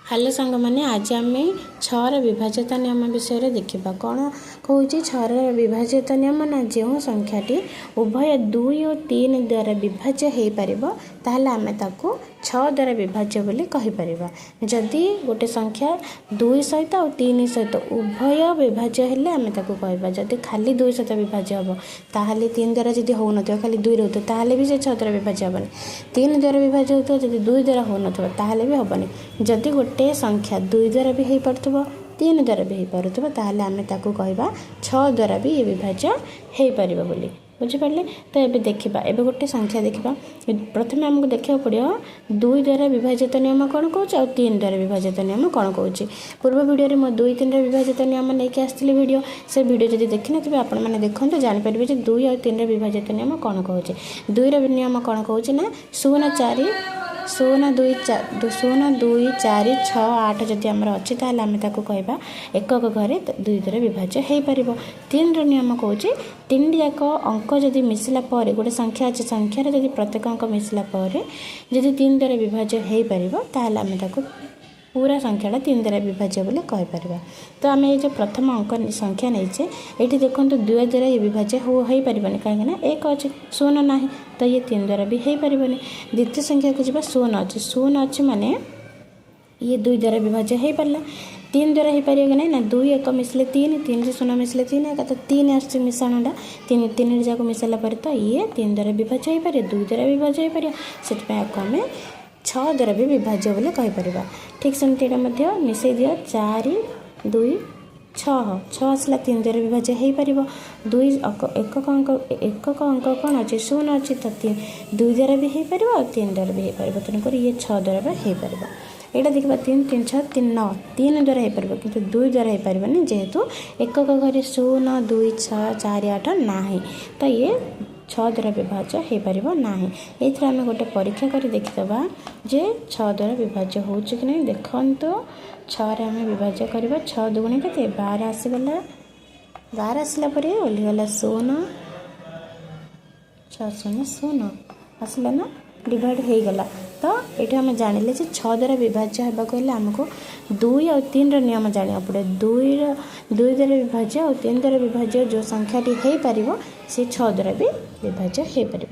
Hello ସାଙ୍ଗମାନେ, ଆଜି ଆମେ ଛଅର ବିଭାଜ୍ୟତା ନିୟମ ବିଷୟରେ ଦେଖିବା। କ'ଣ କହୁଛି ଛଅର ବିଭାଜ୍ୟତା ନିୟମ ନା, ଯେଉଁ ସଂଖ୍ୟାଟି ଉଭୟ 2 ଓ 3 ଦ୍ୱାରା ବିଭାଜ୍ୟ ହେଇପାରିବ, ତାହେଲେ ଆମେ ତାକୁ 6 ଦ୍ୱାରା ବିଭାଜ୍ୟ ବୋଲି କହିପାରିବା। ଯଦି ଗୋଟେ ସଂଖ୍ୟା 2 ସହିତ ଆଉ 3 ସହିତ ଉଭୟ ବିଭାଜ୍ୟ ହେଲେ ଆମେ ତାକୁ କହିବା। ଯଦି ଖାଲି 2 ସହିତ ବିଭାଜ୍ୟ ହେବ, ତାହେଲେ 3 ଦ୍ୱାରା ଯଦି ହେଉନଥିବ, ଖାଲି 2 ରହୁଥିବ, ତାହେଲେ ବି ସେ 6 ଦ୍ୱାରା ବିଭାଜ୍ୟ ହେବନି। 3 ଦ୍ୱାରା ବିଭାଜ୍ୟ ହେଉଥିବ, ଯଦି 2 ଦ୍ୱାରା ହେଉନଥିବ, ତାହେଲେ ବି ହେବନି। ଯଦି ଗୋଟେ ସଂଖ୍ୟା 2 ଦ୍ୱାରା ବି ହେଇପାରୁଥିବ, 3 ଦ୍ୱାରା ବି ହେଇପାରୁଥିବ, ତାହେଲେ ଆମେ ତାକୁ କହିବା 6 ଦ୍ୱାରା ବି ଏ ବିଭାଜ୍ୟ ହେଇପାରିବ ବୋଲି। ବୁଝିପାରିଲେ ତ? ଏବେ ଦେଖିବା, ଏବେ ଗୋଟେ ସଂଖ୍ୟା ଦେଖିବା। ପ୍ରଥମେ ଆମକୁ ଦେଖିବାକୁ ପଡ଼ିବ 2 ଦ୍ୱାରା ବିଭାଜିତ ନିୟମ କ'ଣ କହୁଛି ଆଉ 3 ଦ୍ୱାରା ବିଭାଜିତ ନିୟମ କ'ଣ କହୁଛି। ପୂର୍ବ ଭିଡ଼ିଓରେ ମୁଁ 2 3ର ବିଭାଜିତ ନିୟମ ନେଇକି ଆସିଥିଲି ଭିଡ଼ିଓ। ସେ ଭିଡ଼ିଓ ଯଦି ଦେଖିନଥିବେ ଆପଣମାନେ, ଦେଖନ୍ତୁ, ଜାଣିପାରିବେ ଯେ 2 ଆଉ 3ର ବିଭାଜିତ ନିୟମ କ'ଣ କହୁଛି। 2ର ନିୟମ କ'ଣ କହୁଛି ନା, 0 4 0 2 0 2 4 6 8 ଯଦି ଆମର ଅଛି, ତାହେଲେ ଆମେ ତାକୁ କହିବା ଏକକ ଘରେ 2 ଦ୍ୱାରା ବିଭାଜ୍ୟ ହେଇପାରିବ। 3ର ନିୟମ କହୁଛି, ତିନିଟି ଯାକ ଅଙ୍କ ଯଦି ମିଶିଲା ପରେ ଗୋଟେ ସଂଖ୍ୟା ଅଛି, ସଂଖ୍ୟାରେ ଯଦି ପ୍ରତ୍ୟେକ ଅଙ୍କ ମିଶିଲା ପରେ ଯଦି 3 ଦ୍ୱାରା ବିଭାଜ୍ୟ ହେଇପାରିବ, ତାହେଲେ ଆମେ ତାକୁ ପୁରା ସଂଖ୍ୟାଟା 3 ଦ୍ୱାରା ବିଭାଜ୍ୟ ବୋଲି କହିପାରିବା। ତ ଆମେ ଏଇ ଯେଉଁ ପ୍ରଥମ ଅଙ୍କ ସଂଖ୍ୟା ନେଇଛେ, ଏଇଠି ଦେଖନ୍ତୁ, 2 ଦ୍ୱାରା ଇଏ ବିଭାଜ୍ୟ ହେଇପାରିବନି, କାହିଁକିନା 1 ଅଛି, 0 ନାହିଁ। ତ ଇଏ 3 ଦ୍ୱାରା ବି ହେଇପାରିବନି। ଦ୍ୱିତୀୟ ସଂଖ୍ୟାକୁ ଯିବା, 0 ଅଛି। 0 ଅଛି ମାନେ ଇଏ 2 ଦ୍ୱାରା ବିଭାଜ୍ୟ ହେଇପାରିଲା। 3 ଦ୍ୱାରା ହେଇପାରିବ କି ନାହିଁ ନା, 2 1 ମିଶିଲେ 3, 3ରେ 0 ମିଶିଲେ 3 ଏକା, ତ 3 ଆସୁଛି ମିଶାଣଟା। 3 3 ଯାକ ମିଶାଇଲା ପରେ ତ ଇଏ 3 ଦ୍ୱାରା ବିଭାଜ୍ୟ ହେଇପାରିବ, 2 ଦ୍ୱାରା ବିଭାଜ୍ୟ ହେଇପାରିବ। ସେଥିପାଇଁ ଆକୁ ଆମେ 6 ଦ୍ୱାରା ବି ବିଭାଜ୍ୟ ବୋଲି କହିପାରିବା। ଠିକ୍ ସେମିତି ଏଇଟା ମଧ୍ୟ ମିଶାଇ ଦିଅ, 4 2 6, 6 ଆସିଲା, 3 ଦ୍ୱାରା ବିଭାଜ୍ୟ ହେଇପାରିବ। 2 ଏକକ ଅଙ୍କ, ଏକକ ଅଙ୍କ କ'ଣ ଅଛି? 0 ଅଛି। ତ 2 ଦ୍ୱାରା ବି ହେଇପାରିବ ଆଉ 3 ଦ୍ୱାରା ବି ହେଇପାରିବ। ତେଣୁକରି ଇଏ 6 ଦ୍ୱାରା ବି ହେଇପାରିବ। ଏଇଟା ଦେଖିବା, 3 3 6 3 9, 3 ଦ୍ୱାରା ହେଇପାରିବ କିନ୍ତୁ 2 ଦ୍ୱାରା ହେଇପାରିବନି, ଯେହେତୁ ଏକକ ଘରେ 0 2 6 4 8 ନାହିଁ, ତ ଇଏ 6 ଦ୍ୱାରା ବିଭାଜ୍ୟ ହେଇପାରିବ ନାହିଁ। ଏଇଥିରେ ଆମେ ଗୋଟେ ପରୀକ୍ଷା କରି ଦେଖିଦେବା ଯେ 6 ଦ୍ୱାରା ବିଭାଜ୍ୟ ହେଉଛି କି ନାହିଁ। ଦେଖନ୍ତୁ, 6ରେ ଆମେ ବିଭାଜ୍ୟ କରିବା। 6 ଦୁଗୁଣେ କେତେ? 12 ଆସିଗଲା। 12 ଆସିଲା ପରେ ଓହ୍ଲିଗଲା 0, 6 0 0 ଆସିଲା ନା, ଡିଭାଇଡ଼ ହେଇଗଲା। ତ ଏଇଠି ଆମେ ଜାଣିଲେ ଯେ 6 ଦ୍ୱାରା ବିଭାଜ୍ୟ ହେବାକୁ ହେଲେ ଆମକୁ 2 ଆଉ 3ର ନିୟମ ଜାଣିବାକୁ ପଡ଼ିବ। 2 ଦ୍ୱାରା ବିଭାଜ୍ୟ ଆଉ 3 ଦ୍ୱାରା ବିଭାଜ୍ୟ ଯେଉଁ ସଂଖ୍ୟାଟି ହେଇପାରିବ, ସେ 6 ଦ୍ୱାରା ବି ବିଭାଜ୍ୟ ହେଇପାରିବ।